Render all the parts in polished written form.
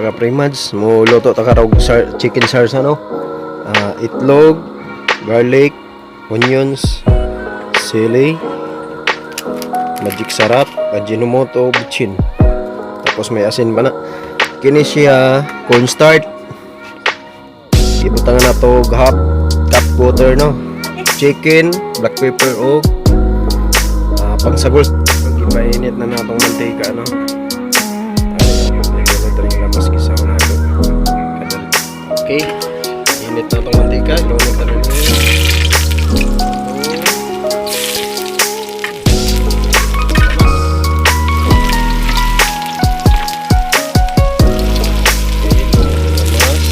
Mga kaprimads, mo luto ta karog chicken sarsa, no. Itlog, garlic, onions, sili, magic sarap, ajinomoto, bitchin. Tapos may asin pa na. Kini siya cornstarch. Ibutangan na to og half cup water, no. Chicken, black pepper o pangsagol. Pag ipainit na natong mantika, no. Ay, ilunod rin lamas gisaw na ito. Kadali. Okay. Init na itong mantika. Ilunod na rin. Okay, ilunod na lamas.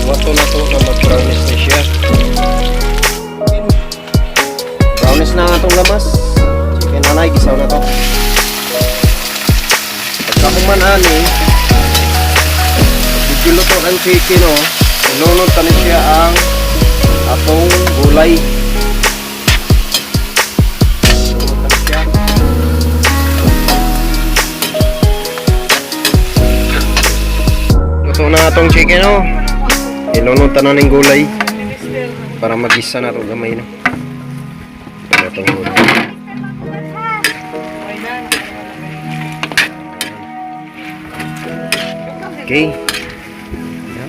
Wato na to na mag-brownish na siya. Brownish na nga itong lamas. Chicken nanay, gisaw na to. Pagkahuman ani, medyo luto ang chicken, oh. Ilunod ta ni siya ang atong gulay. Ilunod ta ni siya. Luto na atong chicken, oh. Ilunod ta na ning gulay para magisa na to gamay, no. Ito na atong gulay. Okay. Yan.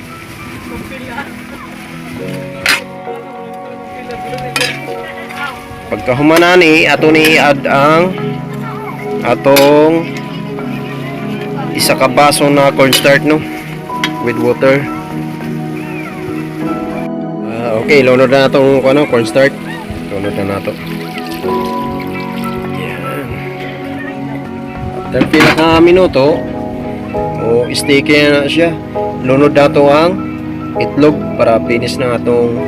Pagkahuman ani, ato ni i-add ang atong isa ka baso na cornstarch, no, with water. Okay, lunod na atong ano, cornstarch. Lunod na nato. Yan. After pila ka minuto, o sticky na siya. Lunod na to ang itlog para finish na atong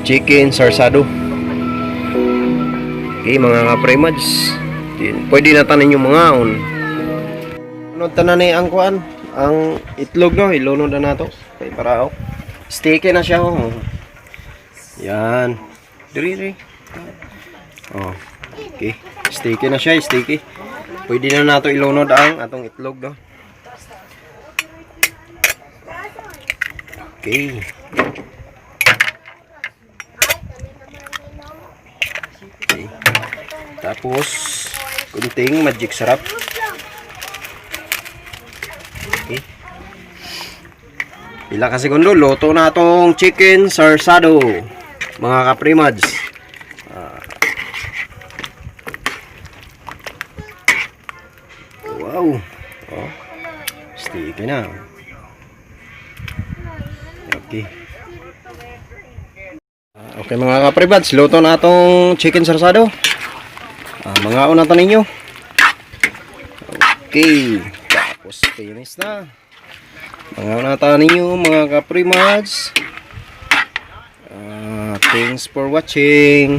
chicken sarsado. Okay, mga kapremads. Pwede na tanin yung mga on. Lunod tanan ni ang kuan, ang itlog, no, ilunod na nato. Okay, para oh. Sticky na siya, oh. Yan. Diri diri. Oh. Okay. Sticky na siya, sticky. Pwede na nato ilunod ang atong itlog, no. Okay. Okay. Tapos, kunting magic sarap. Okay. Pila ka segundo, luto na atong chicken sarsado, mga kaprimads. Wow. Oh. Sticky na. Okay. Okay, mga kapribads, luto na atong chicken sarsado. Mga una to ninyo. Okay. Tapos finish na. Mga una ta ninyo, mga kaprimads. Thanks for watching.